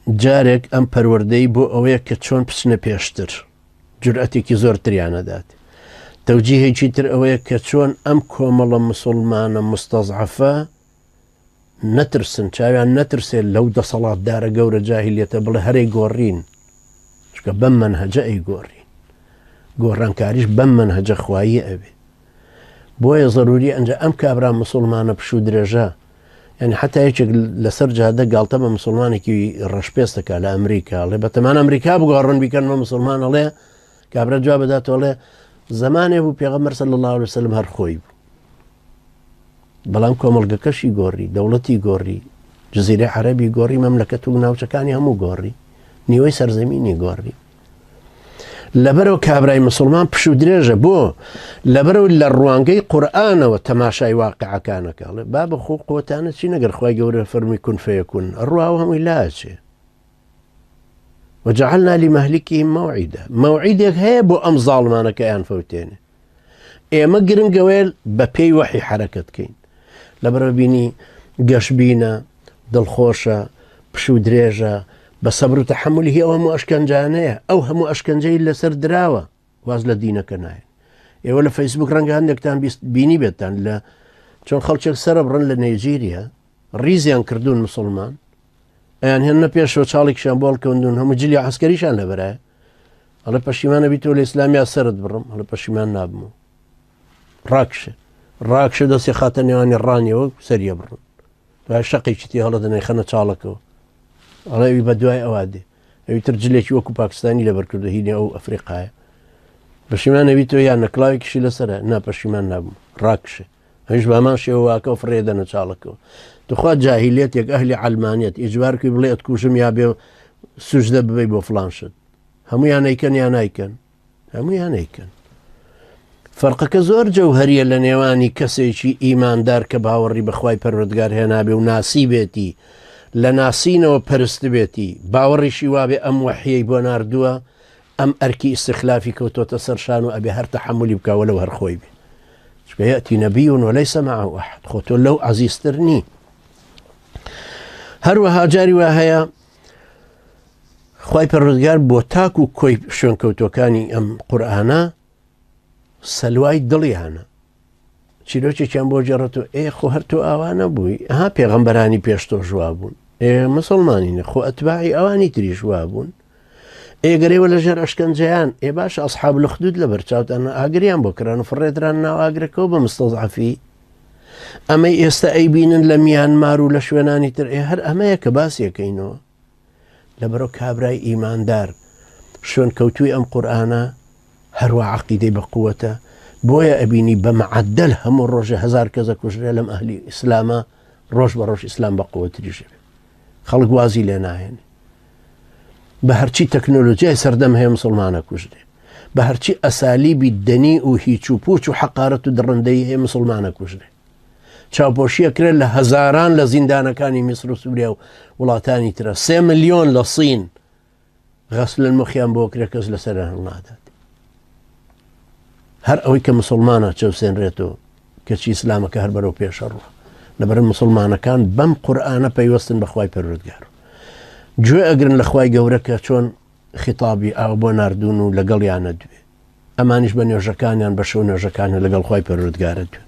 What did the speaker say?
جارێک ئەم پەروەردەی بۆ ئەوەیە کە چۆن بچنە پێشتر جورئەتێکی زۆرتریان ئەدات. تەوجیهێکی تر ئەوەیە کە چۆن ئەم کۆمەڵە مسوڵمانە مستەزعەفە نەترسن، چاویان نەترسێت لەو دەسەڵاتدارە گەورە جاهیلیەتە بڵێ هەرەی گۆڕین، چونکە بەم مەنهەجە ئەیگۆڕین. گۆڕانکاریش بەم مەنهەجە خواییە ئەبێ. بۆیە زەروری ئەنجا ئەم کابرا مسوڵمانە پشوو درێژە یعنی حتا یەکێک لەسەر جادە گاڵتە بە مسلمانێکی ڕەشپێستەکە لە ئەمریکا ڵێ بەتەمان ئەمریکا بگۆڕن بیکەن بە مسلمان ئەڵێ کابرا جواب بداتەوەڵێ زمانێ بوو پێغەمبەر صلی الله علیه وسلم هەر خۆی بوو بەڵام کۆمەڵگەکەشی گۆڕی دەوڵەتی گۆڕی جززیرە عەربی گۆڕی مەملەکەت و ناوچەکانی هەموو گۆڕی نیوەی سەرزەمینی گۆڕی لەبەرەوە کابرای مسلمان پشوو درێژە بۆ لەبەرەوە لە ڕوانگەی قورآانەوە تەماشای واقعەکانەکە ئەڵێ با بە خۆ قوتانە چی نەگەر خی گەورە فەرمی کون فەیەکون ڕواوە هەمووی لاچێ وجعلنا لمهلكهم موعدا مەوعیدێک هەیە بۆ ئەم زاڵمانەکەیان فەوتێنێ ئێمە گرنگەوەیە بە پێی وەحی حەرەکەت کەین لەبەرە بینی گەشبینە دڵخۆشە پشوو درێژە بە سەبر و تەحەمولی هی ئەو هەموو ئەشکەنجانەیە ئەو هەموو ئەشکەنجەی لەسەر دراوە واز لە دینەکە نایەن ئێوە لە فەیسبوک ڕەنگە هەندێکتان بینی بێتان لە چۆن خەڵکێک سەرە بڕن لە نەیجیریا ڕیزیان کردوون مسلمان ئەیان هێنە پێشەوە چاڵێکیان بۆ هەڵکەوندون هەموو جلی عسکەریشان لەبەرایە ئەڵێ پەشیمانە بیتەوە لە ئیسلامیا سەرت بڕم ئەڵێ پەشیمان نابمەوە ڕاکشێ ڕاکشێ دەستی خاتە نێوانی ڕانیەوە سەریە بڕن دوای شەقێکی تێ هەڵەدەنەی خەنە چاڵەکەوە ئەڵێ ئەوی بە دوای ئەوا دێ ئەوی تر جلێکی وەکو پاکستانی لەبەر کردو هینی ئەو ئەفریقایە پەشیمان نەبیتەوە یان نەکلاوێکیشی لەسەرە نا پەشیمان نابوو ڕاکشێ ئەویش بە هەمان شێوە واکە و فڕێ دەنە چاڵەکەوە توخوا جاهیلیەتێک ئەهلی عەلمانیەت ئیجبارکوی بڵێ ئەتکوژم یا بێ سوجدە ببەی بۆ فڵان شت هەمویان ئەیکەن یا نایکەن هەمویان ئەیکەن فەرقەکە زۆر جەوهریە لە نێوانی کەسێکی ئیماندار کە باوەڕی بەخوای پەروەردگار هێنابێ و ناسی بێتی لە ناسینەوە پەرست بێتی باوەڕیشی وابێ ئەم وەحیەی بۆ ناردووە ئەم ئەرکی ئیستخلافی کەوتۆتە سەر شان و ئەبێ هەر تەحەمولی بکا وەلەو هەر خۆی بێ چونکە یەئتی نەبی ولەیسە معه ئەحد خۆ تۆ لەو عەزیزتر نی هەروەها جاری وا هەیە خوای پەروەردگار بۆ تاک و کۆی شوێنکەوتوەکانی ئەم قورئانە سەلوای دڵیانە چیرۆکێکیان بۆ گێڕێتەوە ئێ خۆ هەر تۆ ئاوا نەبووی ئەها پێغەمبەرانی پێش تۆش وا بوون ئێ مسلمانینە خۆ ئەتباعی ئەوانی تریش وا بوون ئێگەرەوە لە ژێر ئەشکەنجەیان ئێ باش ئەسحاب لخدود لە بەرچاوتان ئاگریان بۆ کران و فڕێدران ناو ئاگرەکەەوە بە مستەضعفی ئەمەی ئێستا ئەیبینن لە میانمار و لە شوێنانی تر ئێ هەر ئەمەیە کە باسیەکەینەوە لەبەرئەو کابرای ئیماندار شوێنکەوتووی ئەم قورئانە هەروا عەقیدەی بە قوەتە بۆیە ئەبینی بە مەعەدەل هەموو ڕۆژێ هەزار کەس ئەکوژرێ لەم ئەهلی ئیسلامە ڕۆژ بە ڕۆژ ئیسلام بە قوەتریش ئەبێ خەڵک وازی لێ ناهێنێ بە هەرچی تەکنۆلۆژیای سەردەم هەیە مسلمانە کوژرێ بە هەرچی ئەسالیبی دەنی و هیچ و پوچ و حەقارەت و دڕندەی هەیە مسلمانە کوژرێ چاوپۆشی ئەکرێت لە هەزاران لە زیندانەکانی میسر و سووریا و وڵاتانی ترە سێ ملیۆن لە سین غەسل المخیان بۆ کرێ کەس لەسەر هەڵنادات هەر ئەوەی کە مسلمانە چەوسێنرێتەوە کەچی ئیسلامەکە هەر بەرەو پێشەڕوە لەبەر مسلمانەکان بەم قورآانە پەیوەستن بەخوای پەروەردگار گوێ ئەگرن لە خوای گەورە کە چۆن خیتابی ئاو بۆ ناردوون و لەگەڵیانە دوێ ئەمانیش بە نوێژەکانیان بە شەو نوێژەکانیان لەگەڵ خوای پەروەردگارە دوێن.